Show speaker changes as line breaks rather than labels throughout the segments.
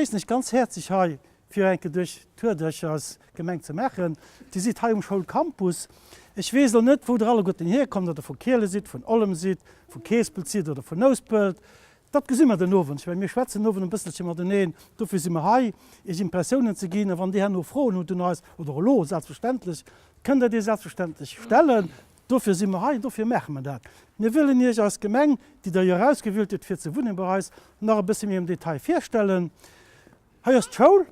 Begréissen iech ganz häerzlech hei fir eng Kéier duerch Tour duerch eis Gemeng ze maachen. Dir sidd hei um Schoulcampus. Ech weess elo net wou der alleguerten hierkommt, ob der vu Kiele sidd, vun Ollem sidd, vu Keespelt sidd oder vun Nouspelt. Dat gesi mer den Owend. Ech mengen, mir schwätzen den Owend e bësselche mateneen. Dofir si mer hei, Iech Impressiounen ze ginn. A wann Dir herno Froen hutt un eis, oder elo selbstverständlech, kënnt Der déi selbstverständlech stellen. Dofir si mer hei an dofir maache mer dat. Mir wëllen Iech eis Gemeng, déi Der jo erausgewielt hutt fir ze wunnen bei eis, nach e bësse méi am Detail virstellen. Hei ass d'Schoul,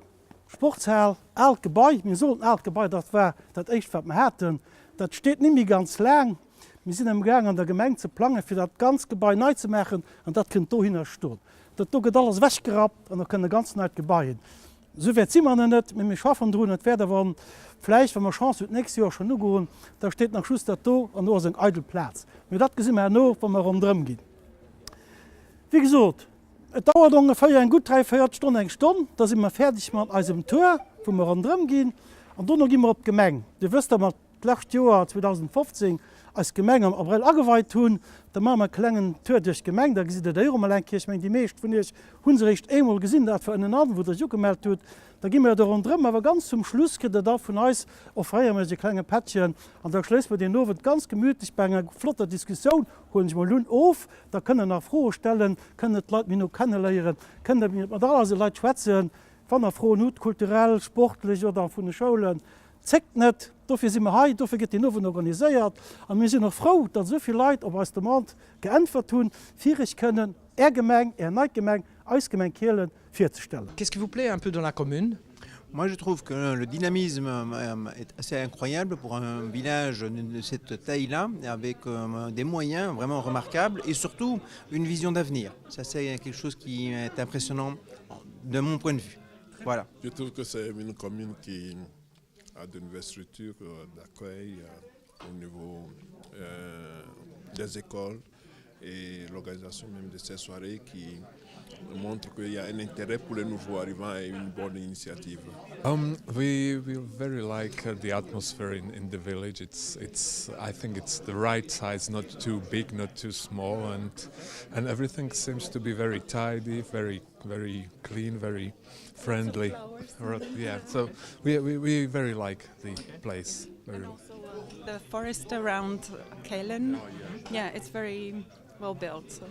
Sportshal, aalt Gebai. Mir soen aalt Gebai, dat war dat éischt wat mer haten. Dat steet net méi ganz laang. Mir sinn amgaang an der Gemeng ze plangen, fir dat ganz Gebai nei ze maachen an dat kënnt dohinner stoen. Dat do gëtt alles ewechgerappt an da kënnt e ganz neit Gebai hin. Esou wäit si mer nach net, mee mir schaffen drun. Et wäert awer vläicht, wa mer Chance hunn, d'nächst Joer schonn ugoen. Da steet nach just dat do an do ass eng eidel Plaz. Mee dat gesi mer herno, wa mer ronderëm ginn. Wéi gesot, et dauert ongeféier eng gutt dräivéiert Stonn, eng Stonn, da si mer fäerdeg mat eisem Tour, wou mer ronderëm ginn. An dono gi mer op d'Gemeng. Dir wësst, datt mer d'lescht Joer, 2015, eis Gemeng am Abrëll ageweit hunn. Da maache mer e klengen Tour duerch d'Gemeng, da gesitt Der déi och emol eng Kéier. Ech mengen, déi meescht vun Iech hu se eréischt eemol gesinn, dat war ënnenan, wou Der Iech ugemellt hutt. Da gi mer do ronderëm, awer ganz zum Schluss kritt Der da vun eis, offréiere mer Iech e klenge Pättchen an da schléisse mer deen Owend ganz gemütlech bei enger flotter Diskussioun, huelen ech emol un, of. Da kënnt Der nach Froe stellen, kënnt Der d'Leit méi no kenneléieren, kënnt Der mat all eise Leit schwätzen, wann Der Froen hutt, kulturell, sportlech oder vun de Schoulen. Zéckt net, dofir si mer hei, dofir gëtt deen Owend organiséiert a mir sinn och frou, datt esou vill Leit op eis Demande geäntwert hunn, fir Iech kënnen Är Gemeng, Är nei Gemeng, eis Gemeng Kielen virzestellen.
Qu'est-ce qui vous plaît un peu dans la commune?
Moi je trouve que le dynamisme est assez incroyable pour un village de cette taille-là, avec des moyens vraiment remarquables et surtout une vision d'avenir. Ça c'est quelque chose qui est impressionnant de mon point de vue. Voilà.
Je trouve que c'est une commune qui a de nouvelles structures d'accueil au niveau euh, des écoles et l'organisation même de ces soirées qui montre qu'il y a un intérêt pour les nouveaux arrivants et une bonne initiative.
Um, we, we very like uh, the atmosphere in, in the village. It's, it's, I think it's the right size, not too big, not too small, and, and everything seems to be very tidy, very, very clean, very friendly. Yeah, so we, we, we very like the place. Very
and also uh, the forest around Kelen. Oh, yeah. yeah, it's very well built. So.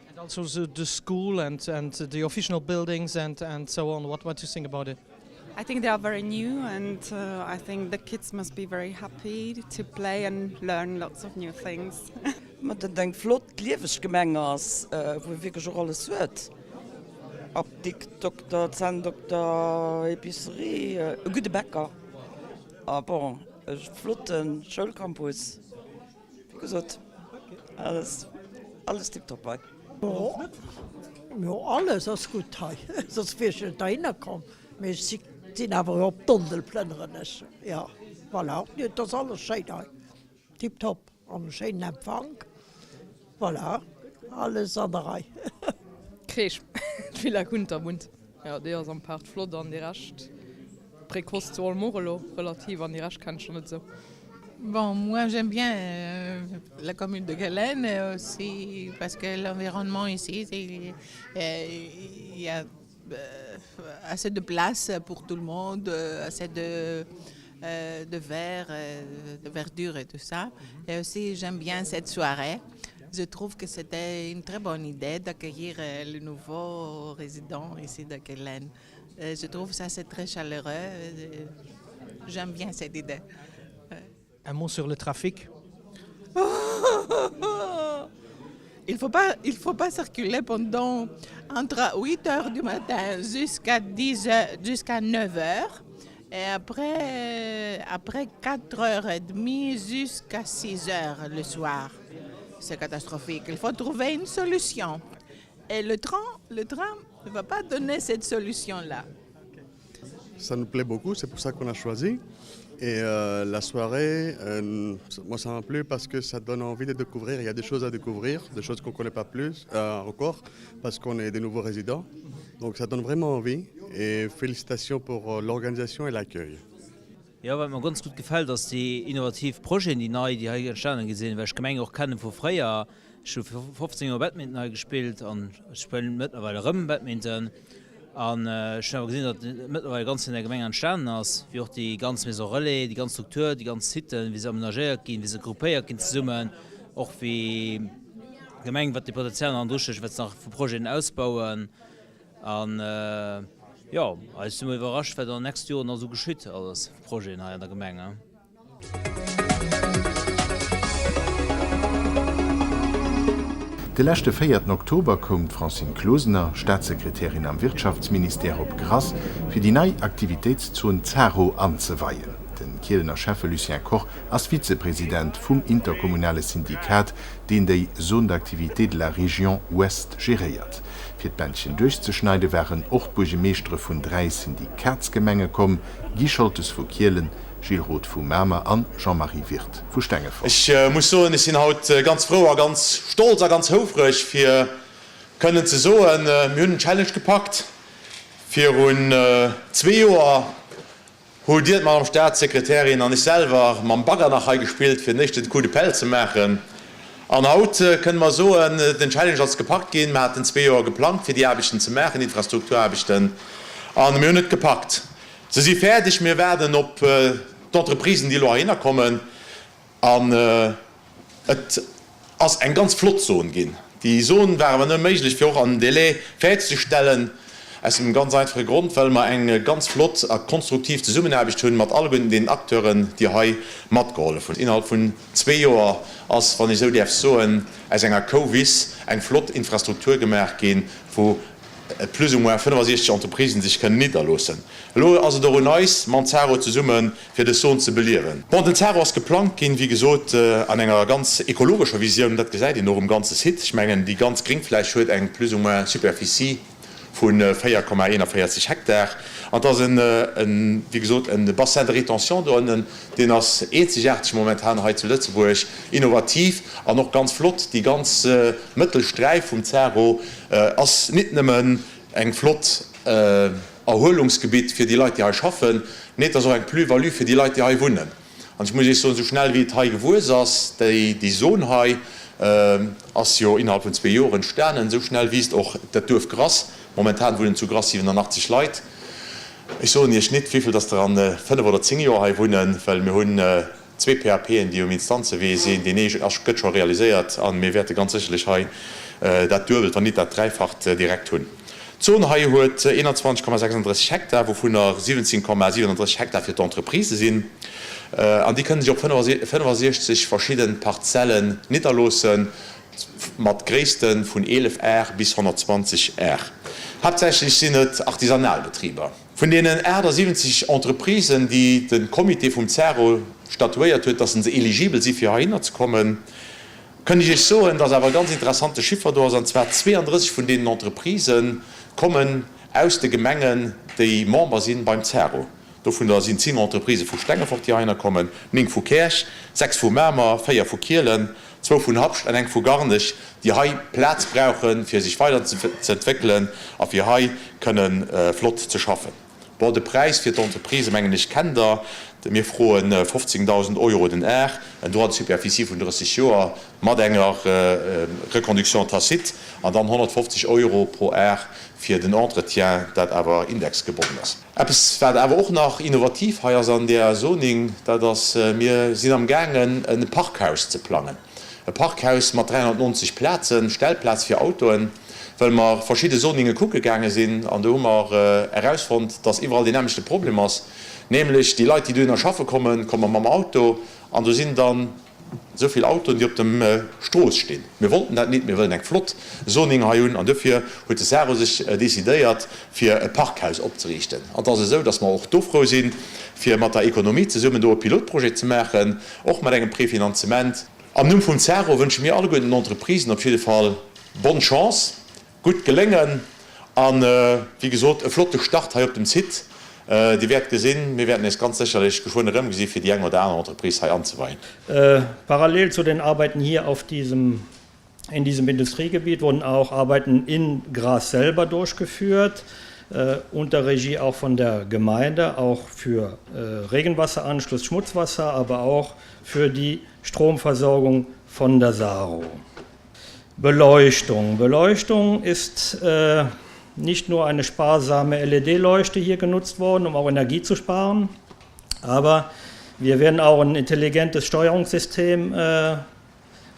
And also the, the school and, and the official buildings and, and so on. What, what do you think about it?
I think they are very new and uh, I think the kids must be very happy to play and learn lots of new things.
Ma dat eng flott lieweg Gemeng ass, wou ee wierklech och alles huet, Apdikt, Dokter, Zänndokter, Epicerie, e gudde Bäcker a bon e flotte Schoulcampus. Wéi gesot, alles, alles tiptop hei.
Jo, alles ass gutt hei, soss wier ech net heihinner komm. Mee ech sinn awer op Dondel plënneren ech, jo, voilà. Et ass alles schéin hei, tiptop an e schéinen Empfank, voilà, alles an der Rei.
Kreesch, d'Villa Kunterbunt, jo déi ass ampart flott an déi Rescht Précoce zu Olm och elo relativ an déi Rescht kennen ech nach net esou.
Bon moi j'aime bien la commune de Kellen et aussi parce que l'environnement ici il y a assez de place pour tout le monde, assez de de vert, de verdure et tout ça et aussi j'aime bien cette soirée. Je trouve que c'était une très bonne idée d'accueillir les nouveaux résidents ici de Kellen. Je trouve ça c'est très chaleureux. J'aime bien cette idée.
Un mot sur le trafic?
Il faut pas, il faut pas circuler pendant entre 8 heures du matin jusqu'à 10 heures, jusqu'à 9 heures et après, après 4 heures et demie jusqu'à 6 heures le soir. C'est catastrophique. Il faut trouver une solution. Et le train, le train ne va pas donner cette solution-là.
Ça nous plaît beaucoup, c'est pour ça qu'on a choisi. Et euh, la soirée, euh, moi ça m'a plu parce que ça donne envie de découvrir. Il y a des choses à découvrir, des choses qu'on ne connaît pas plus euh, encore parce qu'on est des nouveaux résidents. Donc ça donne vraiment envie et félicitations pour euh, l'organisation et l'accueil.
Jo, wat mer ganz gutt gefält, ass déi innovativ Projeten, déi nei, déi hei entstanen sinn, well ech d'Gemeng och kenne vu fréier. Ech hu 15 Joer Badminton hei gespillt an ech spillen mëttlerweil erëm Badminton. An ech hunn awer gesinn, datt mëttlerweil ganz vill an der Gemeng entstanen ass, wéi och déi ganz Maison Relais, déi ganz Struktur, déi ganz Siten, wéi se amenagéiert ginn, wéi se gruppéiert ginn zesummen, och wéi d'Gemeng, wat de Potenzial nach drustécht, wat se nach vu Projeten ausbauen. An jo, ech si mol iwwerrascht, wat an den nächste Joren nach esou geschitt alles vu Projeten hei an der Gemeng.
De leschte véierten Oktober koum d'Francine Closener, Staatssekretärin am Wirtschaftsministère, op Grass, fir déi nei Aktivitéitszon Zaro anzeweien. De Kielener Schäffe Lucien Koch ass Vizepresident vum interkommunale Syndikat, deen déi Zone d'activité de la région Ouest geréiert. Fir d'Bändchen duerchzeschneide waren och d'Buergemeeschtere vun 3 Syndikatsgemenge komm, Guy Scholtes vu Kielen, Gilles Roth vu Mamer an Jean-Marie Wirth vu Stengefort.
Ech muss soen, ech sinn haut ganz frou a ganz stolz a ganz houfreg, fir kënnen ze soen, mir hunn den Challenge gepackt. Virun zwee Joer hutt Dir, d'Madame Statssekretärin, an ech selwer mam Bagger nach hei gespillt, fir den éischten Coup de pelle ze maachen. An haut kënnen mer soen, den Challenge ass gepackt ginn. Mir haten zwee Joer geplangt, fir déi Aarbechten ze maachen, d'Infrastrukturaarbechten, a mir hunn et gepackt. Se si fäerdeg. Mir waarden op d'Entreprisen, déi elo heihinner kommen. An et ass eng ganz flott Zon ginn. Déi Zon war awer nëmme méiglech, fir och an Délai fäerdegzestellen, aus dem ganz einfache Grond, well mer eng ganz flott a konstruktiv Zesummenaarbecht hunn mat alleguerten deenen Acteuren, déi hei matgehollef hunn. Innerhalb vun zwee Joer ass, wann ech esou däerf soen, aus enger Kouwiss eng flott Infrastruktur gemaach ginn, wou plus ou moins 65 Entreprisen sech kënnen nidderloossen. Elo ass et och un eis, mam Zaro zesummen, fir dës Zon ze beliewen. Bon, den Zaro ass geplangt ginn, wéi gesot, an enger ganz ekologescher Visioun. Dat gesäit een och um ganze Site. Ech mengen, déi ganz Gréngfläch huet eng plus ou moins Superficie vu 4,41 Hektar. An et ass en, wéi gesot, e Bassin de rétention do ënnen, deen ass eenzegaarteg momentan hei zu Lëtzebuerg, innovativ an och ganz flott. Déi ganz Mëttelsträif vum Zaro ass nit nëmmen eng flott Erhuelungsgebitt fir déi Leit, déi hei schaffen, nee, et ass och eng Plus-value fir déi Leit, déi hei wunnen. An ech muss Iech soen, esou schnell wéi et hei gewuess ass, déi Zon hei ass jo innerhalb vun zwee Joer entstanen, esou schnell wiisst och dat Duerf Grass. Momentan wunnen zu Grass 87 Leit. Ech soen Iech nit, wéivill dass der an fënnef oder zéng Joer hei wunnen, well mir hunn Zwee PAPen, déi um Instanzewee sinn. Deen ee ass, gëtt scho realiséiert a mir wäerte ganz sécherlech hei dat Duebelt, wann nit dat Dräifacht direkt hunn. D'Zon hei huet 21,36 Hektar, wouvunner 17,37 Hektar fir d'Entreprisë sinn. An déi kënne sech op 65 verschidde Parzellen nidderloossen, mat Gréisste vun 11 Ar bis 120 Ar. Haaptsächlech sinn et artisanal Betriber. Vun deenen 78 Entreprisen, déi de Comité vum CERO statuéiert huet, dass se eligibel si fir heihinner ze kommen, kënn ech Iech soen, dass awer e ganz interessante Chiffer do ass, an zwar 32 vun deenen Entreprisë kommen aus de Gemengen, déi Member si beim CERO. Dovunner sinn 10 Entreprisë vu Stengefort, déi heihinner kommen, 9 vu Käerch, 6 vu Mamer, 4 vu Kielen, zwou vun Habscht an eng vu Garnech, déi hei Plaz brauchen, fir sech weider ze entwéckelen a fir hei kënne flott ze schaffen. Bon, de Präis fir d'Entreprise, mengen ech, kennt Der. Mir froe 15.000 Euro den Ar, en Droit de superficie vun 30 Joer mat enger Reconduction tacite an dann 150 Euro pro Ar fir den Entretien, dat awer indexgebonnen ass. Eppes wat awer och nach innovativ hei ass an där Zoning, dat ass, mir sinn am gaangen e Parkhaus ze plangen. E Parkhaus mat 390 Plazen, Stellplaz fir Autoen, well mer verschidde Zoninge kucke gaange sinn an do hu mer erausfonnt, dass iwwerall deen nämmlechte Problem ass, nämlech déi Leit déi dohinner schaffe kommen, komme mam Auto an do sinn dann Esou vill Autoen, déi op dem Strooss stinn. Mir wollten dat nit, mir wëllen eng flott Zoning hei hunn an duerfir huet de SARO sech decidéiert, fir e Parkhaus opzeriichten. An et ass esou, datt mer och do frou sinn, fir mat der Economie zesummen do e Pilotprojet ze maachen, och mat engem Prefinanzement. Am Numm vum SARO wënsche mir alleguerten den Entreprisen op jidde Fall bonne Chance. Gutt Geléngen an wéi gesot e flotte Start hei op dem Site. Dir wäert gesinn, mir wäerten eis ganz sécherlech geschwënn erëmgesi fir déi eng oder aner Entreprise hei anzeweien.
Parallel zu den Arbeiten hier auf diesem in diesem Industriegebiet wurden auch Arbeiten in Gras selber durchgeführt, unter Regie auch von der Gemeinde, auch für Regenwasseranschluss, Schmutzwasser, aber auch für die Stromversorgung von der Saro. Beleuchtung. Beleuchtung ist äh, nicht nur eine sparsame LED-Leuchte hier genutzt worden, um auch Energie zu sparen, aber wir werden auch ein intelligentes Steuerungssystem äh,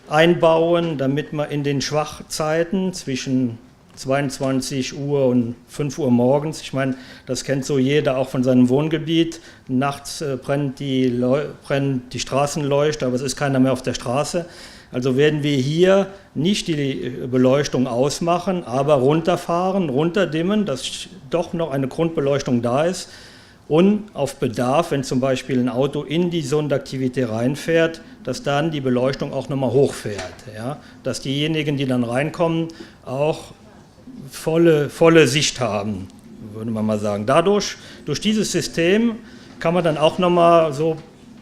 einbauen, damit man in den Schwachzeiten zwischen 22 Uhr und 5 Uhr morgens, ich meine, das kennt so jeder auch von seinem Wohngebiet, nachts äh, brennt die, brennt die Straßenleuchte, aber es ist keiner mehr auf der Straße. Also werden wir hier nicht die äh, Beleuchtung ausmachen, aber runterfahren, runterdimmen, dass doch noch eine Grundbeleuchtung da ist und auf Bedarf, wenn zum Beispiel ein Auto in die Sonderaktivität reinfährt, dass dann die Beleuchtung auch noch mal hochfährt, ja? dass diejenigen, die dann reinkommen, auch volle, volle Sicht haben, würde man mal sagen. Dadurch, durch dieses System kann man dann auch noch mal so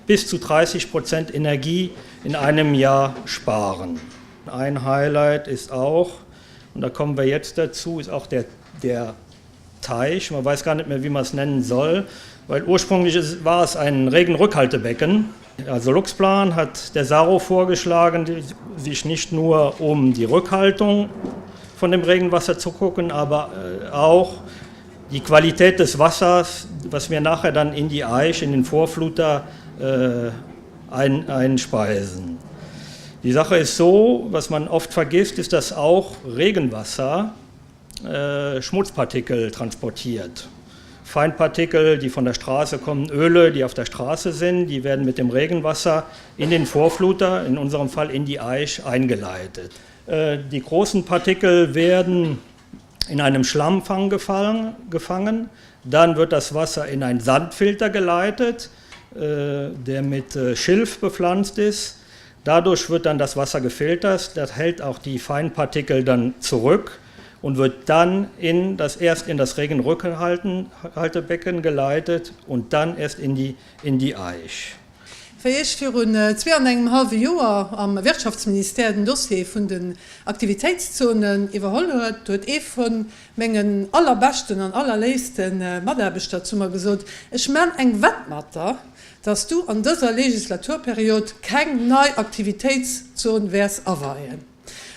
bis zu 30 Prozent Energie in einem Jahr sparen. Ein Highlight ist auch, und da kommen wir jetzt dazu, ist auch der, der Teich. Man weiß gar nicht mehr, wie man es nennen soll, weil ursprünglich ist, war es ein Regenrückhaltebecken. Also Luxplan hat der Saro vorgeschlagen, die, sich nicht nur um die Rückhaltung von dem Regenwasser zu gucken, aber äh, auch die Qualität des Wassers, was wir nachher dann in die Eich, in den Vorfluter äh, ein, einspeisen. Die Sache ist so, was man oft vergisst, ist, dass auch Regenwasser äh, Schmutzpartikel transportiert. Feinpartikel, die von der Straße kommen, Öle, die auf der Straße sind, die werden mit dem Regenwasser in den Vorfluter, in unserem Fall in die Eich, eingeleitet. Äh, die großen Partikel werden in einem Schlammfang gefallen, gefangen. Dann wird das Wasser in einen Sandfilter geleitet, äh, der mit äh, Schilf bepflanzt ist. Dadurch wird dann das Wasser gefiltert. Das hält auch die Feinpartikel dann zurück und wird dann in das erst in das Regenrückhaltebecken geleitet und dann erst in die, in die Eich.
Wéi ech virun zwee an engem hallwe Joer am Wirtschaftsministère den Dossier vun den Aktivitéitszonen iwwerholl huet, huet ee vu mengen allerbeschten an allerléifste Mataarbechter zu mer gesot, Ech man eng Wett mat der, dass du an dëser Legislaturperiod keng nei Aktivitéitszon wäers aweien.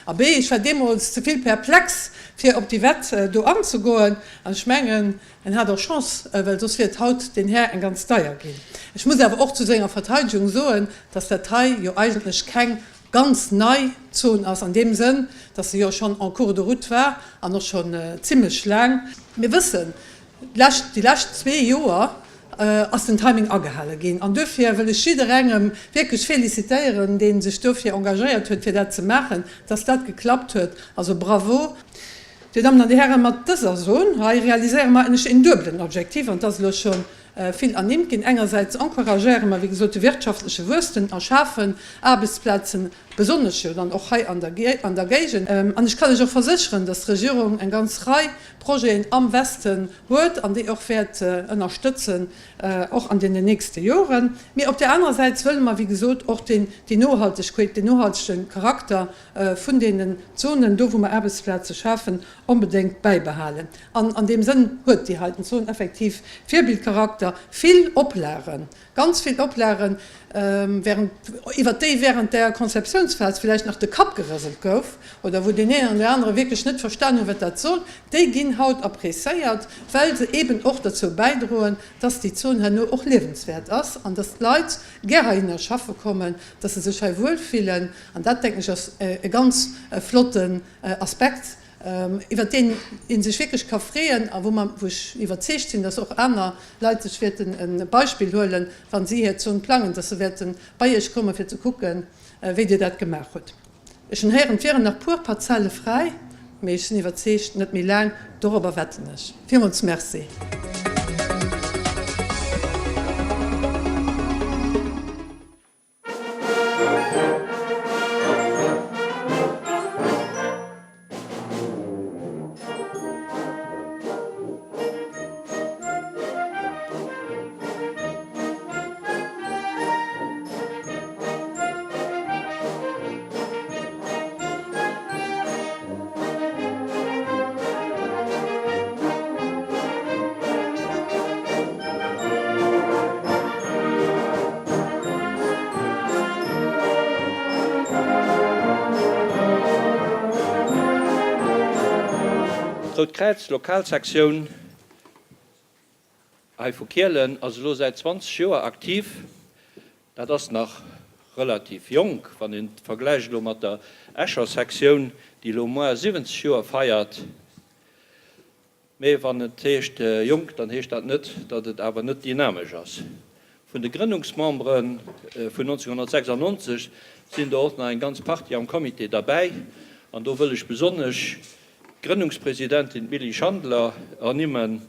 Abee, ech war deemools ze vill perplex, fir op déi Wett do anzegoen. An ech mengen, en hat och Chance, well soss wier et haut den Här eng ganz deier ginn. Ech muss awer och zu senger Verteidigung soen, dass dat hei jo eigentlech keng ganz nei Zon ass, an deem Sënn, dass se jo schonn en cours de route war an och schonn zimlech laang. Mir wëssen, d'lescht, déi lescht zwee Joer ass den Timing agehale ginn. An duerfir wëll ech jidderengem wierklech félicitéieren, dee sech dofir engagéiert huet, fir dat ze maachen, dass dat geklappt huet. Also bravo! Dir Dammen an Dir Hären, mat dëser Zon hei realiséiere mer eigentlech een duebelen Objektiv, an et ass elo scho vill ernimmt ginn. Engersäits encouragéiere mer, wéi gesot, de wirtschaftleche Wuesstem a schafen Aarbechtsplazen, besonnesch jo dann och hei an der Géigend. An ech kann lech och versécheren, dass d'Regierung eng ganz Rei Projeten am Westen huet an déi och wäert ënnerstëtzen, och an deenen nächste Joren. Mee op där anerer Säit wëlle mer, wéi gesot, och déi Nohaltegkeet, deen nohaltege Charakter vun deenen Zonen, do wou mer Aarbechtsplaze schafen, onbedéngt bäibehalen. An an deem Sënn huet déi heiten Zon effektiv Virbildcharakter, vill Oplagen, Ganz vill Oplagen, während, iwwert déi während der Konzeptiounsphas villäicht nach de Kapp gerëselt gouf oder wou deen een an deen anere wierklech net verstan hunn, wat dat soll, déi ginn haut appréciéiert, well se eeben och derzou bäidroen, dass déi Zon herno och liewenswäert ass an dass d'Leit gär heihinner schaffe kommen, dass se sech hei wuelfillen. An dat, denken ech, ass e ganz flotten Aspekt, iwwert deen ee sech wierklech ka freeën a wou mer, wou ech iwwerzeegt sinn, dass och aner Leit sech wäerten e Beispill huelen, wa si hir Zon plangen, dass se wäerte bei Iech kommen, fir ze kucken, wéi Dir dat gemaach hutt. Ech hunn héieren, et wieren nach puer Parzelle fräi, mee ech sinn iwwerzeegt, net méi laang. Dorobber wetten ech. Villmools Merci.
D'Rout Kräiz Lokalsektioun hei vu Kielen ass elo säit 20 Joer aktiv. Dat ass nach relativ jonk, wann een et vergläicht elo mat der Escher Sektioun, déi elo moar 70 Joer feiert. Mee wann et heescht jonk, dann heescht dat net, datt et awer net dynamesch ass. Vun de Grënnungsmembere vun 1996 sinn der och nach eng ganz Partie am Comité derbäi. An do wëll ech besonnesch d'Grënnungspresidentin, d'Milly Schandeler, ernimmen,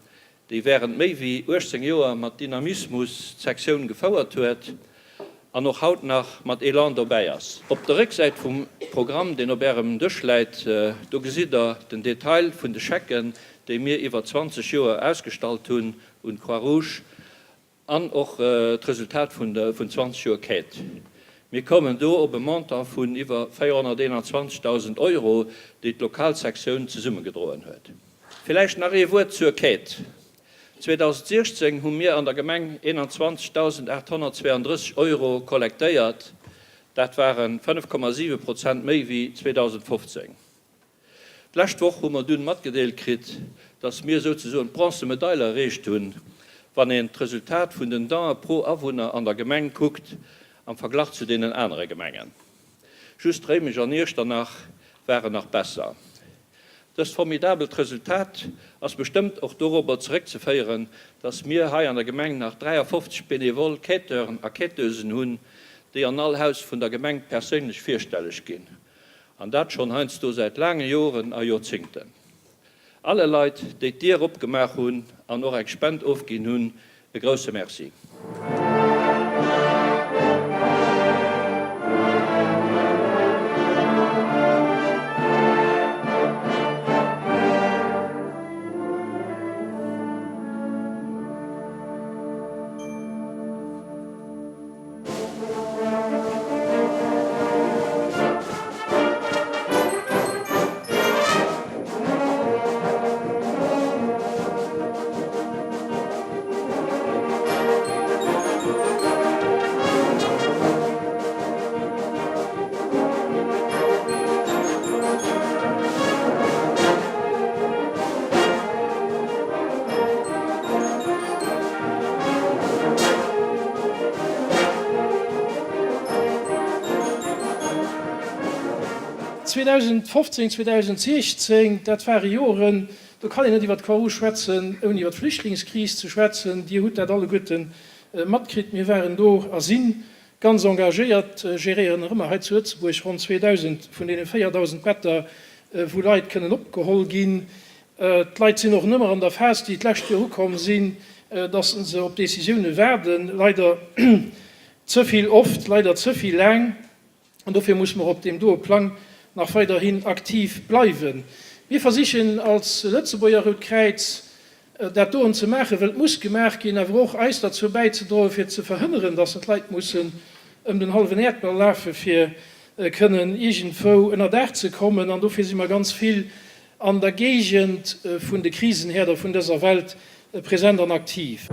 déi während méi wéi 18 Joer mat Dynamismus d'Sektioun gefouert huet an och haut nach mat Elan dobäi ass. Op der Récksäit vum Programm, deen op Ärem Dësch läit, do gesitt Der den Detail vun de Schecken, déi mir iwwer 20 Joer ausgestallt hunn un d'Croix-Rouge an och d'Resultat vun 20 Joer Quête. Mir koumen do op e Montant vun iwwer 421.000 Euro, déi d'Lokalsektioun zesummegedroen huet. Villäicht nach ee Wuert zur Quête. 2016 hu mir an der Gemeng 21.832 Euro kollektéiert, dat ware 5,7 Prozent méi wéi 2015. D'lescht Woch hu mer dunn matgedeelt kritt, dass mir souzesoen d'Bronzemedail erreecht hunn, wann een d'Resultat vun den Don'e pro Awunner an der Gemeng kuckt am Verglach zu deenen anere Gemengen. Just Réimech an Iechternach waren nach besser. Dëst formidabelt Resultat ass bestëmmt och dorobber zeréckzeféieren, dass mir hei an der Gemeng nach 53 benevol Quêteuren a Quêteusen hunn, déi an all Haus vun der Gemeng perséinlech virstelleg ginn. An dat schonn heiansdo säit laange Joren a Joerzingten. Alle Leit, déi d'Dier opgemaach hunn an och eng Spend ofginn hunn, e grousse Merci.
2015, 2016, dat ware Joren, do kann een net iwwer d'Croix-Rouge schwätzen, ouni iwwer d'Flüchtlingskris ze schwätzen. Dir hutt dat alleguerte matkritt. Mir waren do a si ganz engagéiert, geréieren nach ëmmer hei zu Lëtzebuerg ronn 2.000 vun deene 4.000 Better, wou Leit kënnen opgeholl ginn. D'Leit sinn och nëmmer an der Phas, déi d'lescht Joer ukomm sinn, dass se op Décisioune waarden, leider ze vill oft, leider ze vill laang. An dofir musse mer op deem doe Plang nach weiderhin aktiv bleiwen. Mir versichen als Lëtzebuerger Rout Kräiz, dat doen ze maachen, wëll et muss gemaach ginn, awer och eis derzou bäizedroen, fir ze verhënneren, dass net Leit mussen ëm den hallwen Äerdball lafen, fir kënnen iergendwou ënnerdaach ze kommen. An dofir si mer ganz vill an der Géigend vun de Krisenhäerder vun dëser Welt present an aktiv.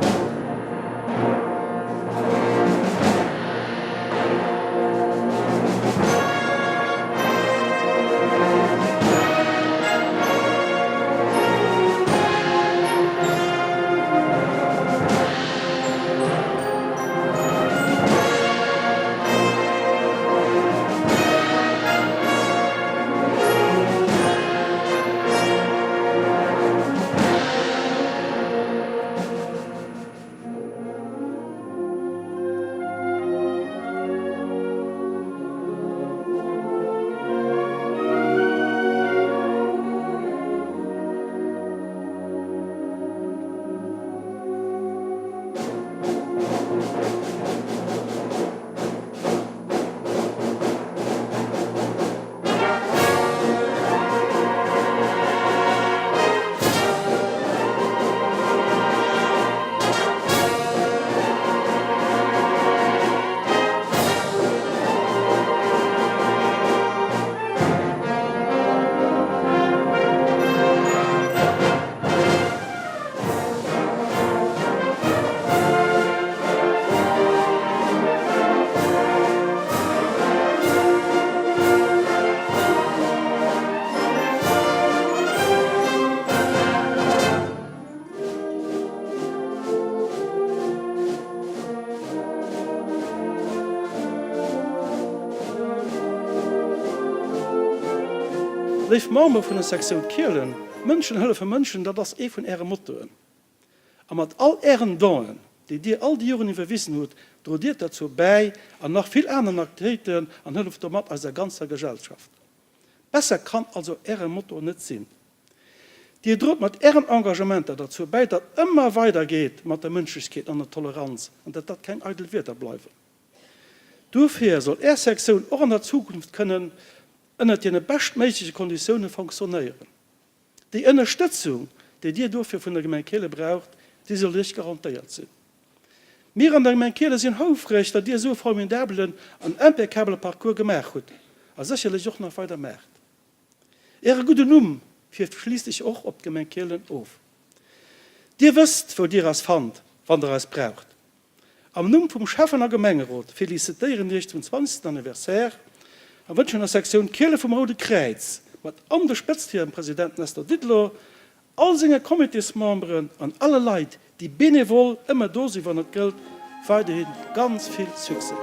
Léif Member vun der Sektioun Kielen, Mënschen hëllefe Mënschen, dat ass ee vun Äre Mottoen. A mat all Ären Don'en, déi Dir all déi Joren iwwerwissen hutt, drot Dir derzou bäi an nach vill aneren Aktivitéiten an hëlleft domat eiser ganzer Gesellschaft. Besser kann also Äre Motto net sinn. Dir drot mat Ären Engagementer derzou bäi, datt ëmmer weider geet mat der Mënschlechkeet an der Toleranz an datt dat keng eidel Wierder bleiwen. Dofir soll Är Sektioun och an der Zukunft kënnen ënnert deene beschtméigleche Konditioune fonctionnéieren. Déi Ënnerstëtzung, déi Dir dofir vun der Gemeng Kiele braucht, déi soll Iech garantéiert sinn. Mir an der Gemeng Kiele sinn houfreg, datt Dir esou e formidabelen an impeccabele Parcours gemaach hutt a sécherlech och nach weider maacht. Äre gudden Numm fierft schliisslech och op d'Gemeng Kielen of. Dir wësst, wou Dir eis fannt, wann Der eis braucht. Am Numm vum Schäffen a Gemengerot felicitéieren Iech zum 20. Anniversaire a wënschen der Sektioun Kiele vum Roude Kräiz mat an der Spëtzt hirem President Nestor Didelot, all senge Comitésmemberen an alle Leit, déi bénévol ëmmer do sinn, wann et gëllt, weiderhi ganz vill Succès.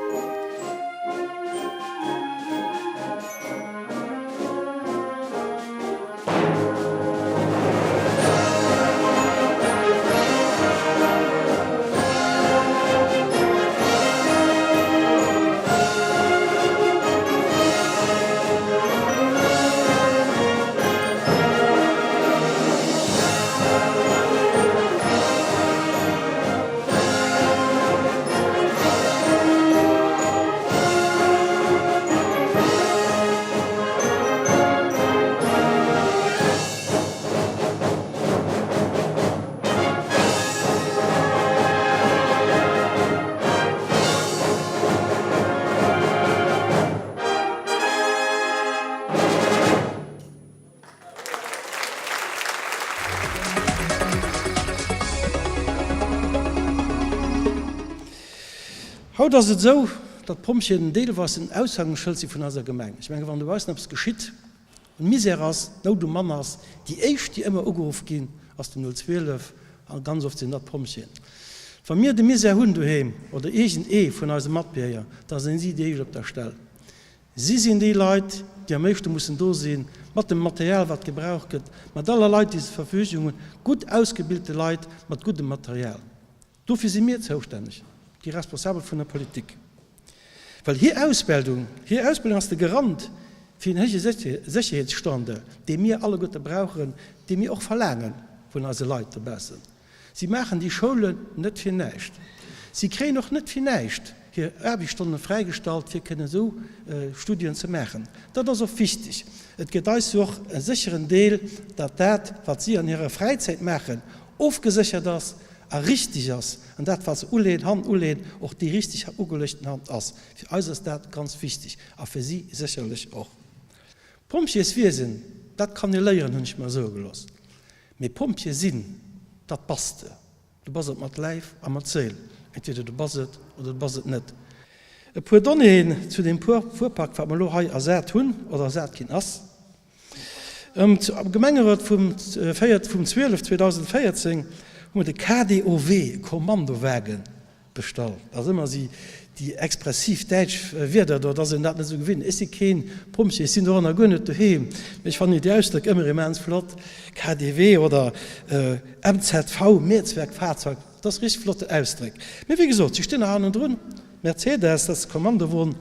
Haut ass et esou, datt d'Pompjeeën deelweis en Aushängeschëld si vun eiser Gemeng. Ech menge wann dobaussen eppes geschitt, un Misär ass, Nout um Mann ass, déi éischt déi ëmmer ugeruff ginn, ass den 012 a ganz oft sinn dat d'Pompjeeën. Wa mir de Misär hunn doheem oder iergend ee vun eise Matbierger, da sinn si déi éischt op der Stell. Si sinn déi Leit, déi am éischte mussen do sinn, mat dem Material wat gebraucht gëtt, mat aller Leit déi se zur Verfügung hunn, gutt ausgebildete Leit mat guddem Material. Dofir si mir zoustänneg, déi Responsabel vun der Politik. Well hir Ausbildung, hir Ausbildung ass de Garant fir en héije Sécherheetsstandard, dee mir alleguerte brauchen, dee mir och verlaange vun eise Leit dobaussen. Si maachen déi Schoulen net fir näischt. Si kréien och net fir näischt hir Aarbechtsstonne fräigestallt, fir kënnen esou Studien ze maachen. Dat ass och wichteg. Et gëtt eis jo och e sécheren Deel, datt dat, wat si an hirer Fräizäit maachen, ofgeséchert ass a richteg ass, an dat wat se uleeën, Hand uleeën, och déi richteg ugeluechten Hand ass. Fir eis ass dat ganz wichteg a fir si sécherlech och. Pompjeeswiesen, dat kann ee léieren, hunn ech mer soe gelooss, mee Pompjee sinn, dat bass de. Du bass et mat Läif a mat Séil. Entweder du bass et oder du bass et net. E puer Donnéeën zu deem Fuerpark, wat mer elo hei ersat hunn oder ersat ginn ass. Am Gemengerot vum 4 vum 12 2014 hu mer de KDOW, e Kommandowagen, bestallt. Dat ass ëmmer si déi expressiv däitsch Wierder do, et ass een dat net esou gewinnt. Ech si keen Pompjee, ech sinn doranner guer net doheem, mee ech fannen déi Ausdréck ëmmer immens flott, KDW oder MZV, Mehrzweckfahrzeug, dat ass richteg flotte Ausdréck. Mee wéi gesot, si stinn nach hannendrun. Mercedes, dat ass de Kommandowon,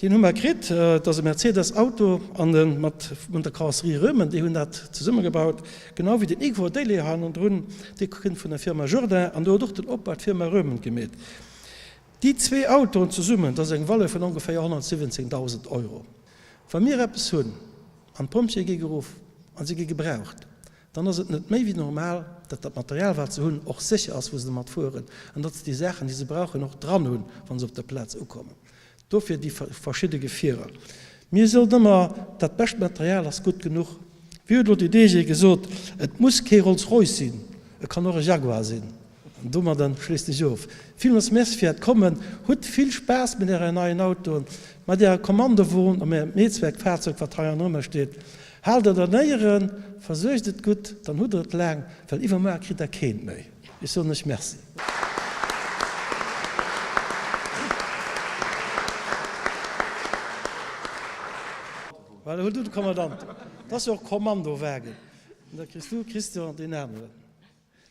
deen hu mer kritt. Et ass e Mercedes-Auto an de mat vun der Carrosserie Röhmen, déi hunn dat zesummegebaut, genau wéi den Igor Dely hannendrun, dee kënnt vun der Firma Jourdain an do huet och den Opbau d'Firma Röhmen gemeet. Déi zwee Autoen zesummen, dat ass eng Valeur vun ongeféier 117.000 Euro. Wa mir eppes hunn an d'Pompjeeë gi geruff a si gi gebraucht, dann ass et net méi wéi normal, datt dat Material, wat se hunn, och sécher ass, wou se domat fueren, an datt se déi Saachen, déi se brauchen, och dran hunn, wa se op der Plaz ukommen. Dofir déi verschidde Gefierer. Mir soen ëmmer, dat bescht Material ass gutt genuch. Wéi huet elo de DG gesot, et muss kee Rolls-Royce sinn, et kann och e Jaguar sinn. An domadder schléissen ech of. Villmools Merci fir Äert Kommen. Hutt vill Spaass mat Ären neien Autoen, mat Ärer Kommandowon a mat Ärem Netzwerkfahrzeug, wat hei ronderëmmer steet. Haalt et an Éieren, versuergt et gutt, dann hutt Der et laang, well iwwermuar kritt Der keent méi. Ech soen lech Merci. Voilà, hutt du de Kommandant. Dat ass jo och Kommandowagen. An da kriss du, Christian, deen aneren.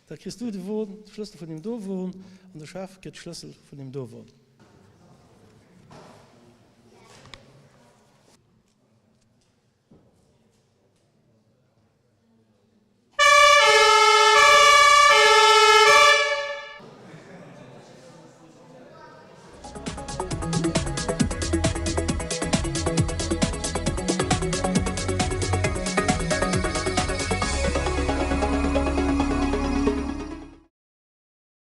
Da kriss du de Won, de Schlëssel vun deem do Won, an de Chef kritt d'Schlëssel vun deem do Won.